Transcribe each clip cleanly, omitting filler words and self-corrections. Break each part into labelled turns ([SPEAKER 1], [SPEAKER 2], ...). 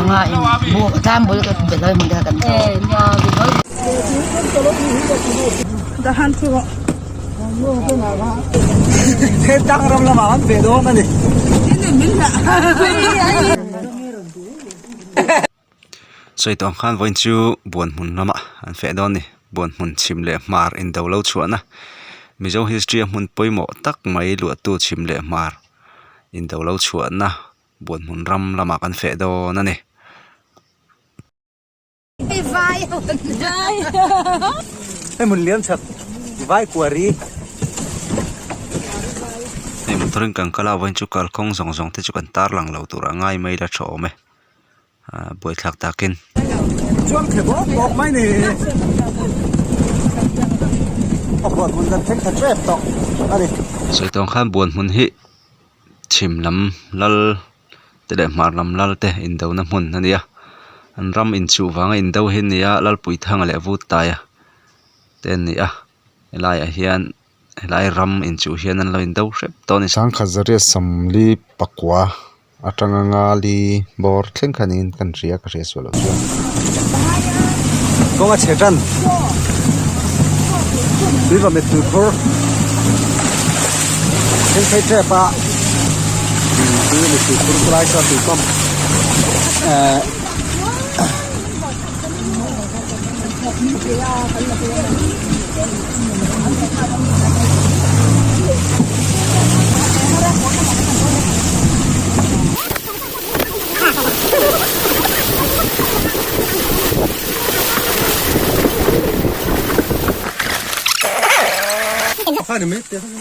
[SPEAKER 1] Panga in bu tlang bul ka belai hmun te kha kan tlawh.
[SPEAKER 2] Sawi tawh ang khan vawiin chu buan hmun lamah an feh dawn a ni buan hmun chhim leh hmar indo lo chhuahna mizo history a hmun pawimawh tak mai luahtu chhim leh hmar indo lo chhuahna buan hmun ram lamah kan feh dawn a ni.
[SPEAKER 3] Hei hmun liam chak vai kuari.
[SPEAKER 2] Hei motor in kan kal a vawiin chu kalkawng zawng zawng te chu kan tar lang lo tur a ngai mai la tha awm e ah buaithlak takin.
[SPEAKER 3] Chuang the bawk bawk mai ni. A buan hmun kan thleng tha tep tawh a ni.
[SPEAKER 2] Sawi tawng khan buan hmun hi chhim lam lal te leh hmar lam lal te indona hmun a ni a an ram inchuh vanga indo hi a ni a Lalpuithanga leh Vuttaia te an ni a helaiah hian helai ram inchuh hian an lo indo hrep tawh a ni.
[SPEAKER 4] Sangkhat zariat sawmli pakua atanga ngali bawr thleng kha niin kan hria ka hria sual loh chuan.
[SPEAKER 3] Kawng a chhe tan tui va met tur phur thleng phei tep a tui va met tur phur khawlai chuan tui pump ehh.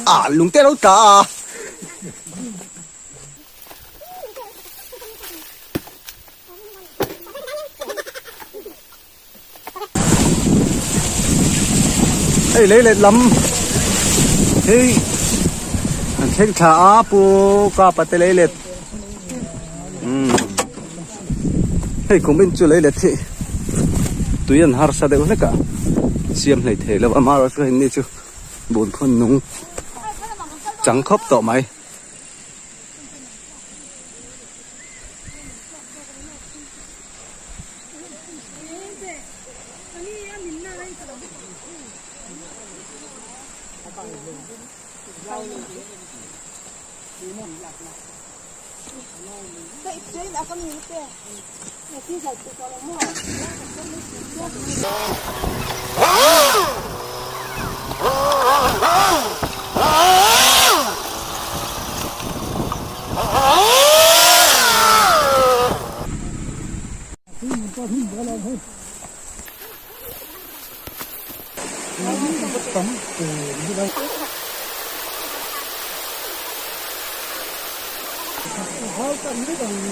[SPEAKER 3] Ah lung te lo tla a. Hei lei leh lam hei an thleng thla a pu kapa te lei let umm hei kum in chu lei let hi tui an harsa deuh hlek a siam hlei thei lo a amaherawhchu hei ni chu bun phun nung chang khawp tawh mai.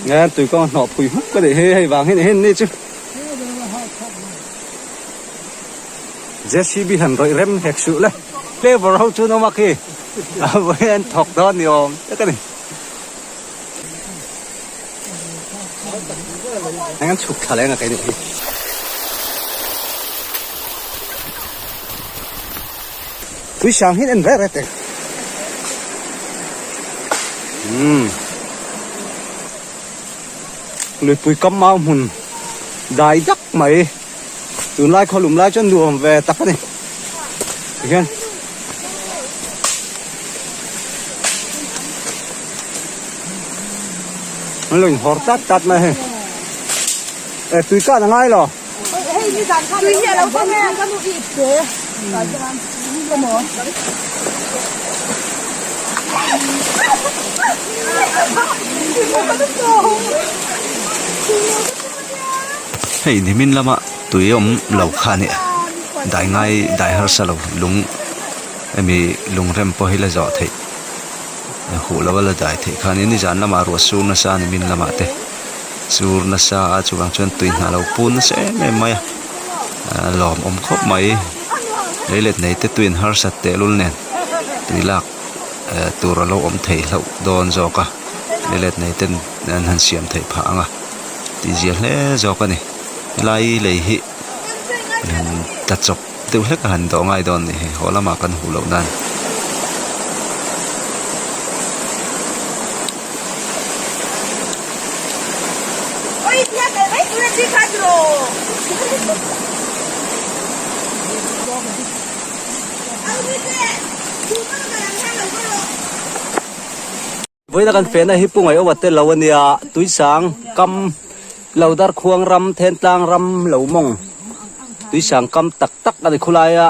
[SPEAKER 3] Nghe tụi con nọ phùi hút cái này hay vàng hay này hay này chứ JCB hẳn rồi rem hẹt sự lên flavor hậu chu nó mặc khi với anh thọc đó nhiều cái này Eng an chhuk thla leng a kei nih hi. Tui sang hian en rek rek teh. Umm. Luipui kam mau hmun dai dak mai. Tunlai khawlum lai chuan nuam ve tak a ni. Tikhian. An lo inhawr tat tat mai hei. E tui kah a ngai lo.
[SPEAKER 2] Hei nimin lama tui awm lo kha a nia dai ngai dai harsa lo lung hemi lungrem pawh hi la zawh theih huh lo a la dai theih kha a ni nizan lamah ruah sur nasa a nimin lamah te sur nasa a chuvang chuan tui hnah lo pun nasa em em mai a lawm awm khawp mai lei let nei te tuiin harsat tehlul nen tui lak tur a lo awm thei hlauh dawn zawk a lei let nei ten an han siam theih phah ang a tih zia hle zawk a ni helai lei hi tla chawp deuh hlek a han dawh ngai dawn a ni hei haw lamah kan huh loh nan.
[SPEAKER 3] Vawiina kan fehna hi Pu Ngaiowa te lo a nia, Tuisang kam lo Darkhuang ram, Thentlang ram lo mawng Tuisang kam tak tak a ni khulaia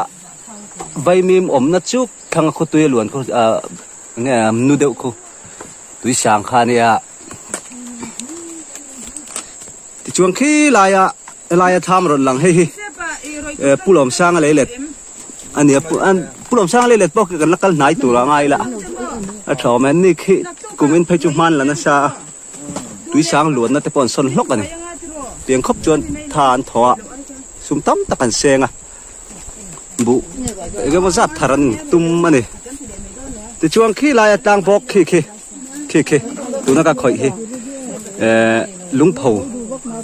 [SPEAKER 3] Vaimim awmna chu thlang a khawtui a luan khu ah nge nu deuh khu Tuisang kha a nia. Tichuan khi laia helaia thlam rawn lang hei hi Pu Lawmsanga lei let a ni a Pu Lawmsanga lei let pawh khi kan la kal hnai tur a ngai la a tha awm e ni khi kum in phei chu hman la nasa a tuisang luanna te pawh an sawn hlawk a ni tiang khawp chuan tha an thaw a sum tam tak an seng a buh eng emaw zat thar an tum a ni tichuan khi laia tlang bawk khi khi. Khi khi tuna ka khawih hi eh lungpho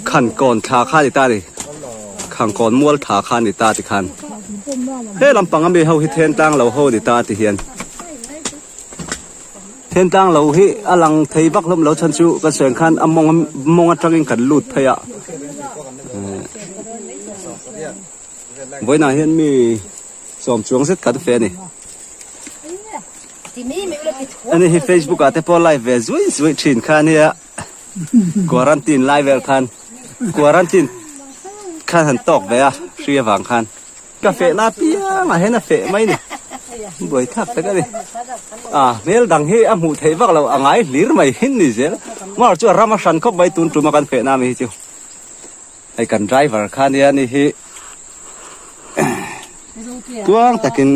[SPEAKER 3] khan kawn thla kha ni ta ni khang kawn mual thla kha ni ta ti khan he lampang ami ho hi then tlang lo ho ni ta ti hian then tlang lo hi a lang thei vak hlawm lo chhan chu ka sawi ang khan a mawng mawng atangin kan lut phei a eh vawiinah hian mi Sawm chuang zet kan fe a ni. Ani hi Facebook ah te pawh live ve zui zui thin kha ania quarantine lai vel khan quarantine khan han tawk ve a hri avang khan ka feh na piang ah hian a feh mai ni buai thak tak a ni a hmel dang hi a hmuh theih vak lo a ngai hlir mai hin ni zel mar chu a ram a hran khawp mai tun tum a kan feh na mi hi chu. Hei kan driver kha nia ni hi tluang takin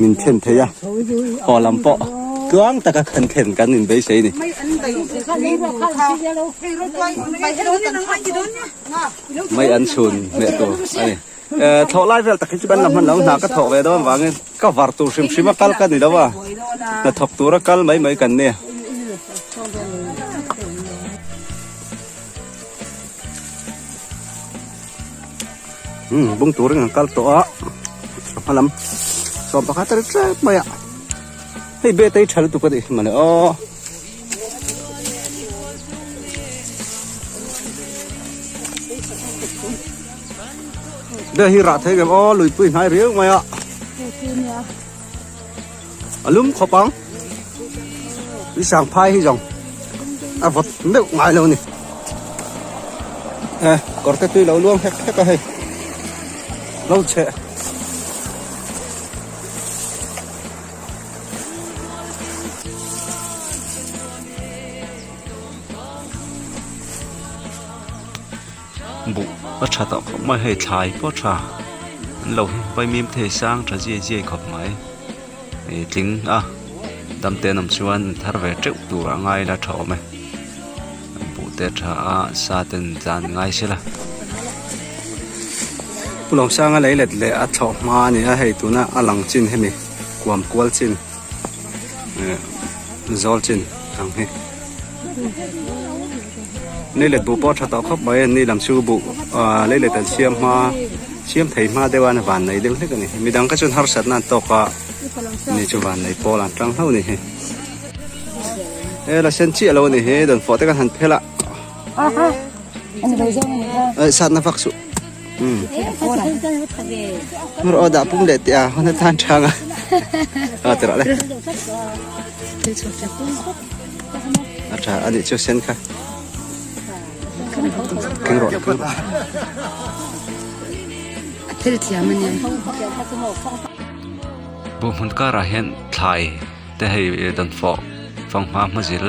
[SPEAKER 3] min thlen thei a haw lam pawh tluang taka kan thlen kan in beisei ni. Mai an chhun leh tur a ni. Thlawh lai vel tak hi chu kan la hman lo hna ka thawk ve dawn vangin ka var tur hrim hrim a kal ka ni lo a hnathawk tura kal mai mai kan nia. Umm bung turin an kal tawh a a hma lam sawm pakhat a ri tlep mai a hei bete hi tha lutuk a nih hi mawle aw. Be hi rah thei ngem aw luipui hnai riau mai a a lum khawp ang tui sang phai hi zawng a vawt meuh ngai lo a ni e kawr te tui lo luang hlek hlek a hei lo chhe.
[SPEAKER 2] Buh a tha tawh khawp mai hei thlai pawh tha an lo hi vaimim thei sang tha zia zia khawp mai ih tling a dam te an awm chuan an thar ve teuh tur a ngai la tha awm e buh te a tha a sa ten tlan ngai sela.
[SPEAKER 3] Pu Lawmsanga lei let leh a thlawh hma a ni a hei tuna a lang chin hemi kuam kual chin eh zawl chin ang hi. Lei let buh pawh a tha tawh khawp mai a ni lam chu buh ah lei let an siam hma siam thei hma deuh a van nei deuh hlek a ni midang kha chuan harsatna an tawk a ni chu van nei pawl an tang hlauh a ni hi e la sen chiah lo a ni hi dawnfawh te kan han phel a eh satna vak suh um rawh dah pum leh teh a hun atan thang a a ti rawh le. A tha a nih chu sen kha keng rawh keng rawh.
[SPEAKER 1] A thil thiam a nia.
[SPEAKER 2] Buh hmun karah hian thlai te hei dawnfawh fanghma hmazil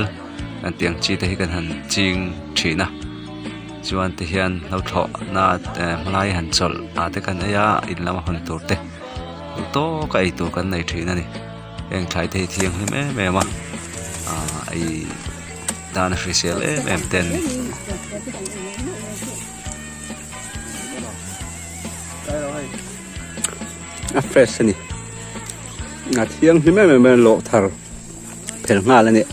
[SPEAKER 2] an tih ang chi te hi kan han ching thin a chuan ti hian lo thlawh na hmalai han chawlh ah te kan ei a in lama hawn tur te duh tawka ei tur kan nei thin a ni. Heng thlai te hi thianghlim em em a ah ei dan a hrisel em em te an ni.
[SPEAKER 3] A fresh a ni a thianghlim em em a lawh thar phel nghal a ni.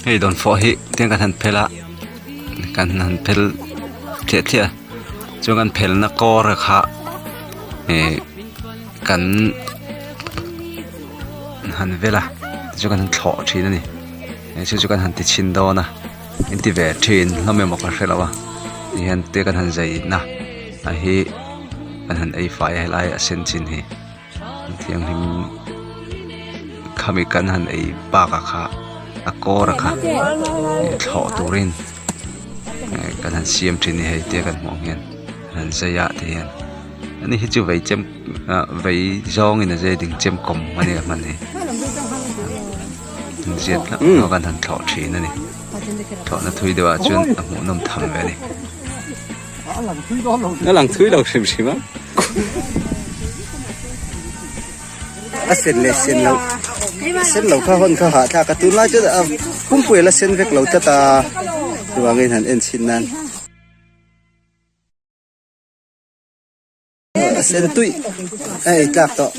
[SPEAKER 2] Hei dawnfawh hi tiang kan han phel a kan han phel thliah thliah a chuan kan phelna kawr kha ihh kan. han vel a tichuan kan han thlawh thin a ni chu chu kan han ti chhin dawn a in ti ve thin hlawm emaw ka hre lo a ti hian te kan han zai na a hi kan han ei fai a helai a sen chin hi thianghlim khami kan han ei bak ah kha a kawr a kha thlawh turin kan han siam thin a ni hei tia kan hmuh ang hian an han zai a ti hian ani hi chu vei chem ah vei zawngin a zai ding chem kawm a nia hman hi ziat hlauh hlauh kan han thlawh thin a ni thlawhna thui deuh ah chuan a hmuhnawm tham ve a ni.
[SPEAKER 3] A lang thui lo hrim hrim a. A sen leh sen loh sen lo kha hawn kha hahthlak a tunlai chu a pumpui a la sen vek lo tlat a chuvangin han en chhin nan. A sen tuih a ei tlak tawh.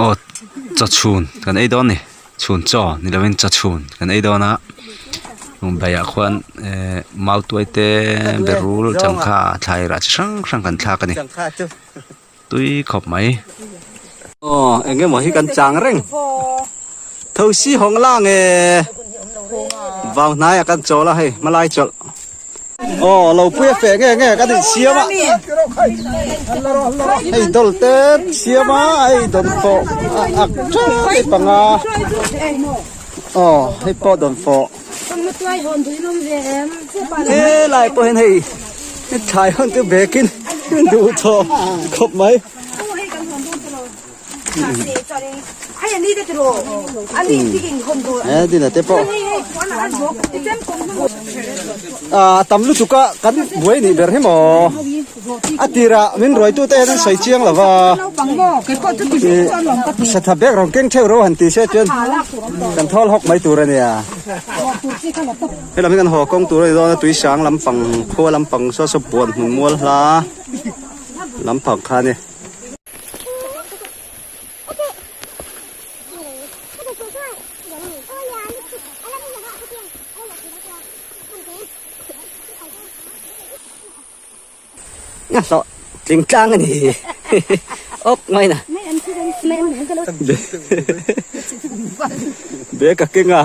[SPEAKER 2] Aw chaw chhun kan ei dawn a ni chhun chaw ni lovin chaw chhun kan ei dawn a baiah khuan ehh mautuai te berul changkha thlai rah chi hrang hrang kan thlak a ni tui khawp mai.
[SPEAKER 3] Aw eng emaw hi kan chang reng thosi hawng lang e vau hnaiah kan chawl a hei hmalai chawlh. Aw lo pui a feh nge nge kan insiam a hei dawl te siam a hei dawnfawh a ak teuh hei panga aw hei pawh dawnfawh helai pawh hian hei thlai hawn chu bekin duh tawh khawp mai. He dina te pawh a tam lutuk a kan buai nih ber hi maw a tirah min ruaitu te hian an sawi chiang lo va satha bag rawn keng theuh ro han ti se chuan kan thawl hawk mai tur a nia helam hi kan haw kawng tur a ni dawn a tuisang lampang khua lampang saw saw buan hmun mual hla lampang kha a ni. Nga hlawh tling tlang a ni awk mai na bag a keng a.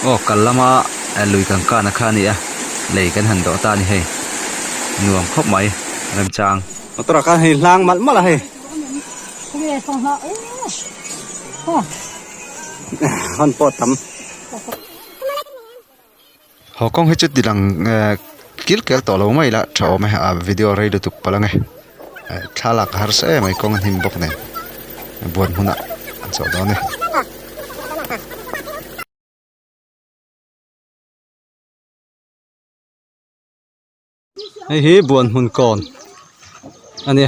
[SPEAKER 2] Aw kal lama lui kan kana kha a ni a lei kan han dawh ta a ni hei nuam khawp mai remchang.
[SPEAKER 3] Motor ah khan hei hlang malh malh a hei. Hawn pawh a tam.
[SPEAKER 4] Haw kawng hi chu ti lang eh kil kel tawh lo mai la tha awm e a video rei lutuk palh ang e eh thlalak a harsa em mai kawng a hnim bawk nen buan hmunah an chawh dawn e.
[SPEAKER 3] Hei hi buan hmun kawn a ni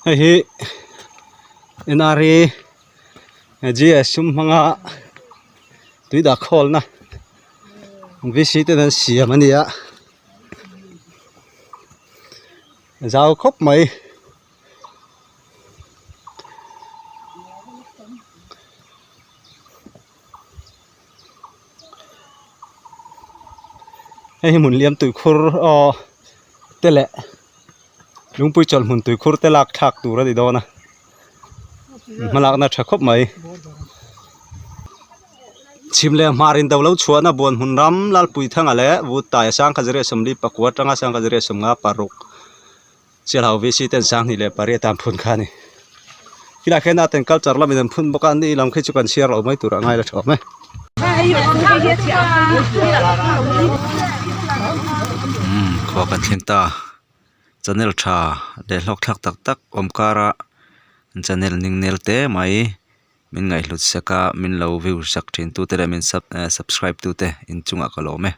[SPEAKER 3] hei hi N_R_E G_S sum hmanga tui dah khawlna V_C ten an siam a ni a zau khawp mai. Hei hi hmun liam tuikhur aw te leh lungpui chawlh hmun tuikhur te lak thlak tur a ni dawn a hmalakna tha khawp mai chhim leh hmar in do lo chhuahna buan hmun ram lalpui thanga leh vut tai a sangkhat zariat sawmli pakua atanga sangkhat zariat sawmnga paruk Sialhau VC ten 2008 an phun kha a ni. Khilai khian art and culture lamin an phun bawk a, ni lam khi chu kan chhiar lo mai turah ngai la tha awm e.
[SPEAKER 2] Umm khua kan thleng ta channel tha leh hlawk thlak tak tak awm kara channel ning nel te mai min ngaihhlut sek a min lo view sak thin tute leh min subscribe tute inchungah ka lawm e.